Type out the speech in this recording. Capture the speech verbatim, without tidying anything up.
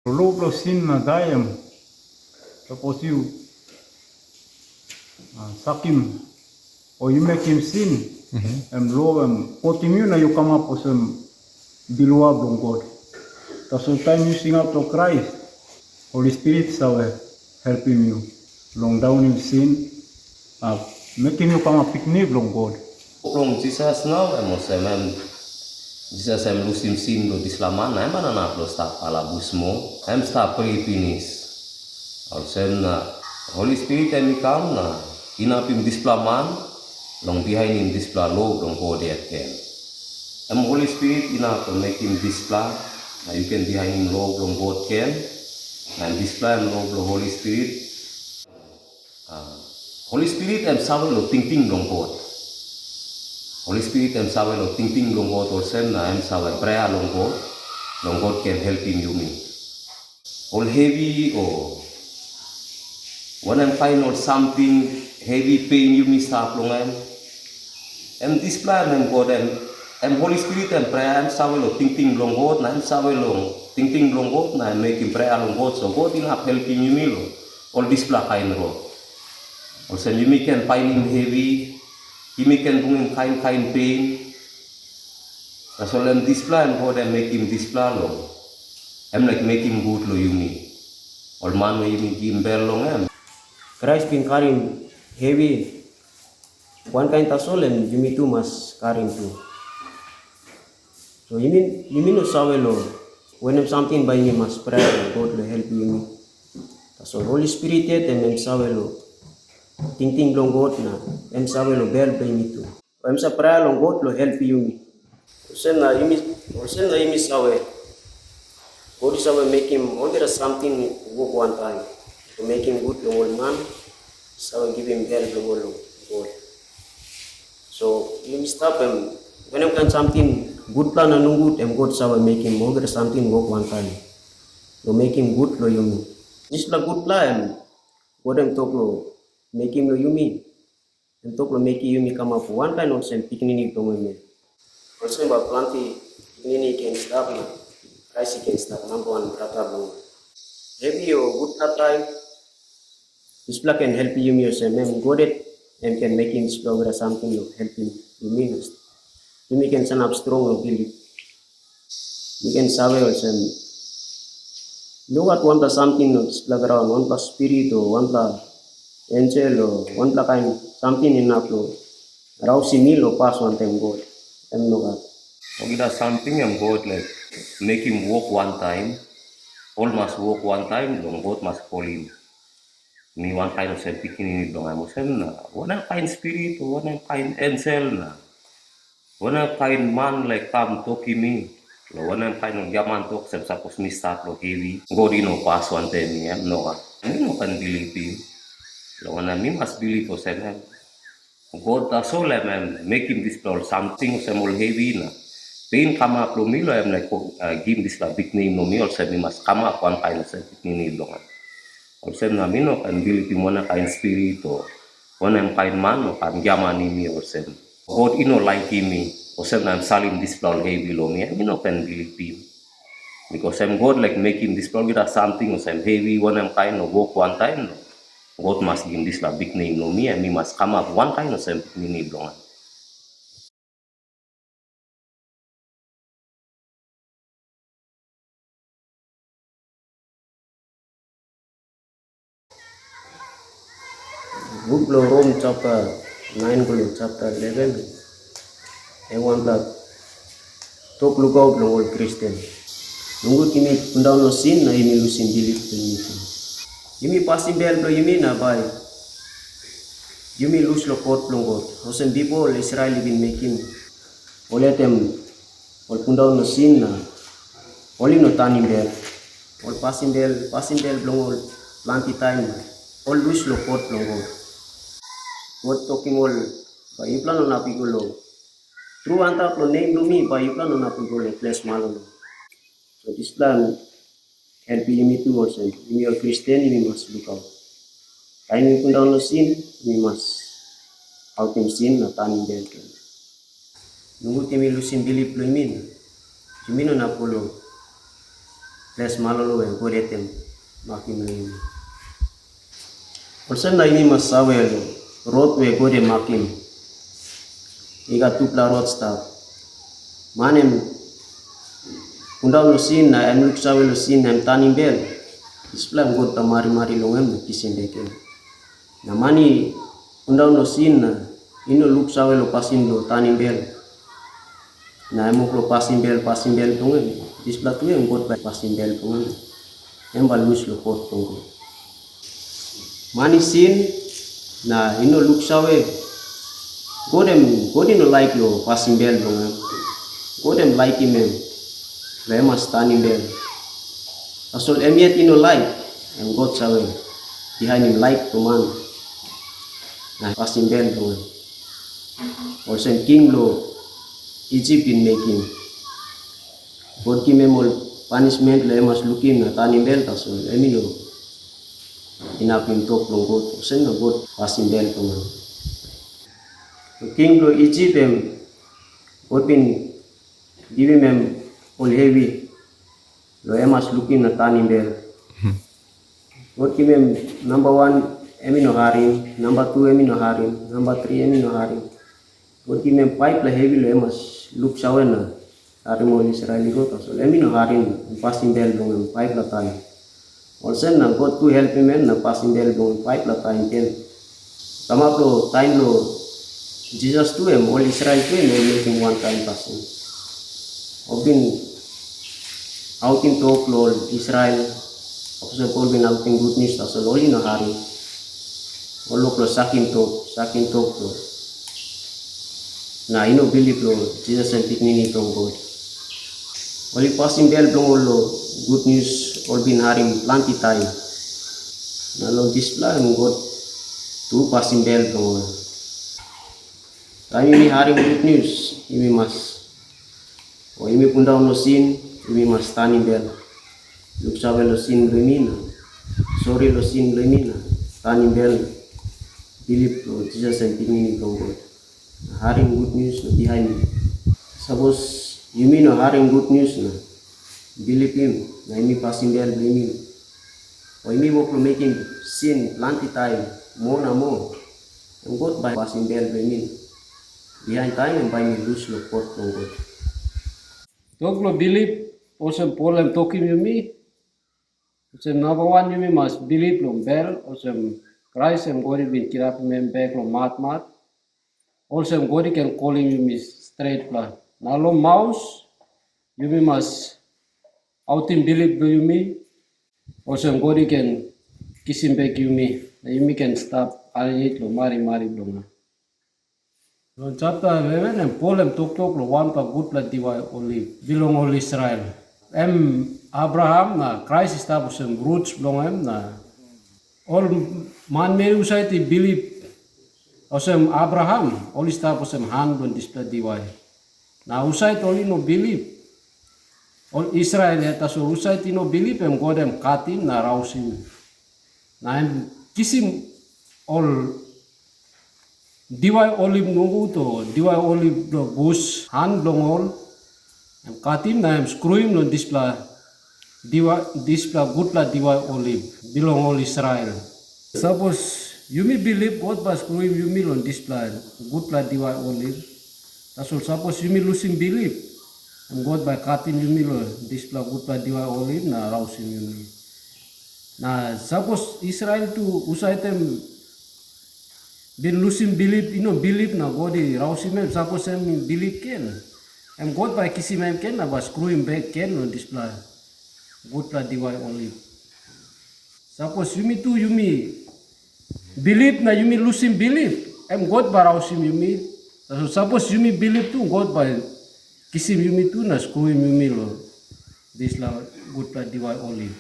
Lo bilong sin na dai em, sapos yu, ah, sakim o yu mekim sin, em lo em kotim yu na yu kamap olsem birua bilong God. Tasol taim yu singaut long Krais, Holi Spirit save helpim yu long daunim sin, na mekim yu kamap pikinini bilong God. Long Jisas nau, em olsem, em Jisas em lusim sin bilong dispela man, na em bai inap long stap kalabus moa, em stap fri pinis. Olsem na Holi Spirit em i kam na inapim dispela man long bihainim dispela lo bilong God yet gen. Em Holi Spirit inap long mekim dispela, na yu ken bihainim lo bilong God gen, na em dispela em lo bilong Holi Spirit. Ah, Holi Spirit em save long tingting bilong God. Holi Spirit em save long tingting bilong God, olsem na em save prea long God, long God ken helpim yumi. Ol hevi o wanem kain ol samting hevi pein yumi stap long em, em dispela em, em God em, em Holi Spirit em prea, em save long tingting bilong God, na em save long tingting bilong God, na em mekim prea long God, so God inap helpim yumi long ol dispela kain rot. Olsem yumi ken painim hevi, yumi ken bungim kain kain pein. Tasol em dispela em God em mekim dispela long, em laik mekim gut long yumi, ol man we yumi givim bel long em. Krais bin karim hevi wankain tasol, em yumi tu mas karim tu. So yumi, yumi no save long wanem samting bai yumi mas prea long God long helpim yumi. Tasol Holi Spirit yet em, em save long tingting bilong God, na em save long bel bilong yumi tu. Em sa prea long God long helpim yumi. Olsem na yumi, olsem na yumi save, God i save mekim olgeta samting wok wantaim, long mekim gut long ol man i save givim bel bilong ol long God. So yumi stap em, wanem kain samting gutpela na nogut, em God save mekim olgeta samting wok wantaim, long mekim gut long yumi. Dispela gutpela em God em tok long mekim long yumi. Em tok long mekim yumi kamap wankain olsem pikinini bilong em yet. Olsem bai planti pikinini i ken stap, na Krais i ken stap namba wan brata bilong ol. Hevi o gutpela traim, dispela ken helpim yumi olsem, em God yet em ken mekim dispela olgeta samting long helpim yumi, na yumi ken sanap strong long bilip. Mi ken save olsem, i no gat wanpela samting long dispela graun, wanpela spirit o wanpela ensel o wanpela kain samting inap long rausim mi long pas wantaim God. Em nogat. Olgeta samting em God laik mekim wok wantaim, ol mas wok wantaim long God mas kolim mi wankain olsem pikinini bilong em. Olsem na wanem kain spirit o wanem kain ensel na wanem kain man laik kam tokim mi long wanem kain ol giaman tok, olsem sapos mi stap long hevi, God i no pas wantaim mi, em nogat. Mi no ken bilipim, long wanem, mi mas bilip olsem em God tasol em, em mekim dispela ol samting olsem ol hevi na pein kamap long mi, long em laik, ah, givim dispela biknem long mi, olsem mi mas kamap wankain olsem pikinini bilong em. Olsem na mi no ken bilipim wanem kain spirit o wanem kain man o kam giamanim mi olsem. God i no laikim mi, olsem na em salim dispela ol hevi long mi, em i no ken bilipim. Bikos em God laik mekim dispela olgeta samting olsem hevi, wanem kain o wok wantaim, no. God mas givim dispela biknem long mi, em mi mas kamap wankain olsem pikinini bilong en. Buk bilong Rom chapter nine go long chapter eleven, em wanpela tok lukaut long ol Kristen. Nogut yumi pundaun long sin na yumi lusim bilip bilong yumi tu. Yumi pasim bel bilong yumi na bai yumi lus long kot bilong God. Olsem bipo ol Israel i bin mekim, ol yet em ol pundaun long sin na ol i no tanim bel. Ol pasim bel, pasim bel bilong ol planti taim na ol lus long kot bilong God. God tokim ol, bai yupela no inap i go long, tru antap long nem bilong mi, bai yupela no inap i go long ples malolo. So dispela em helpim yumi tu olsem, yumi ol Kristen yumi mas lukaut. Taim yumi pundaun long sin, yumi mas autim sin na tanim bel gen. Nogut yumi lusim bilip bilong yumi na yumi no inap go long ples malolo we God yet em makim long yumi. Olsem na yumi mas save long rot we God em makim. I gat tupela rot stap. Man em pundaun long sin na em luksave long sin na em tanim bel, dispela em God bai marimari long em na kisim bek em. Na man i pundaun long sin na i no luksave long pasin bilong tanim bel, na em wok long pasim bel, pasim bel bilong em, dispela tu em God bai pasim bel bilong em, em bai lus long kot bilong God. Man i sin na i no luksave, God em, God i no laik long pasim bel bilong em. God em laikim em, long em mas tanim bel. Tasol em yet i no laik, em God save, bihainim laik bilong man na pasim bel bilong em. Olsem king bilong Isip bin mekim. God givim em ol panismen long em mas lukim na tanim bel, tasol em i no inapim tok bilong God, olsem na God pasim bel bilong em. King bilong Isip em, God bin givim em ol hevi, long em mas lukim na tanim bel. God givim em namba wan, em i no harim, namba tu em i no harim, namba tri em i no harim. God givim em paipela hevi long em mas luksave na harim ol Israel i go, tasol em i no harim pasim bel bilong em paipela taim. Olsem na God tu helpim em na pasim bel bilong em paipela taim gen. Kamap long taim bilong Jisas tu, em ol Israel tu em ol mekim wankain pasin. Ol bin autim tok long ol Israel, olsem ol bin autim gutnius, tasol ol i no harim. Ol wok long sakim tok, sakim tok tru, na i no bilip long Jisas em Pikinini bilong God. Ol i pasim bel bilong ol long gutnius ol bin harim planti taim, na long dispela em God tu pasim bel bilong ol. Taim yumi harim gutnius, yumi mas, o yumi pundaun long sin, yumi mas tanim bel. Luksave long sin bilong yumi na sori long sin bilong yumi na tanim bel, bilip long Jisas em Pikinini bilong God. Na harim gutnius na bihainim. Sapos yumi no harim gutnius na bilipim, na yumi pasim bel bilong yumi, o yumi wok long mekim sin planti taim moa na moa, em God bai pasim bel bilong yumi. Bihain taim em bai mi lus long kot bilong God. Tok bilong bilip, olsem Pol em tokim yumi, olsem namba wan yumi mas bilip long bel, olsem Krais em God i bin kirapim em bek long matmat, olsem God i ken kolim yumi stretpela. Na long maus yumi mas autim bilip bilong yumi, olsem God i ken kisim bek yumi, na yumi ken stap aninit long marimari bilong en. Long chapter eleven em Pol em toktok long wanpela gutpela diwai oliv bilong ol Israel. Em Abraham na Krais i stap olsem rut bilong em, na ol manmeri husat i bilip olsem Abraham, ol i stap olsem han bilong dispela diwai. Na husat ol i no bilip, ol Israel yet, tasol husat i no bilip, em God em katim na rausim. Na em kisim ol diwai oliv nogut o diwai oliv bilong bus, han bilong ol, em katim na em skruim long dispela diwai, dispela gutpela diwai oliv bilong ol Israel. Sapos yumi bilip, God bai skruim yumi long dispela gutpela diwai oliv. Tasol sapos yumi lusim bilip, em God bai katim yumi long dispela gutpela diwai oliv na rausim yumi. Na sapos Israel tu, husat em bin lusim bilip, i no bilip na God i rausim em, sapos em i bilip gen, em God bai kisim em gen na bai skruim bek gen long dispela gutpela diwai oliv. Sapos yumi tu yumi bilip na yumi lusim bilip, em God bai rausim yumi. Tasol sapos yumi bilip tu, God bai kisim yumi tu na skruim yumi long dispela gutpela diwai oliv.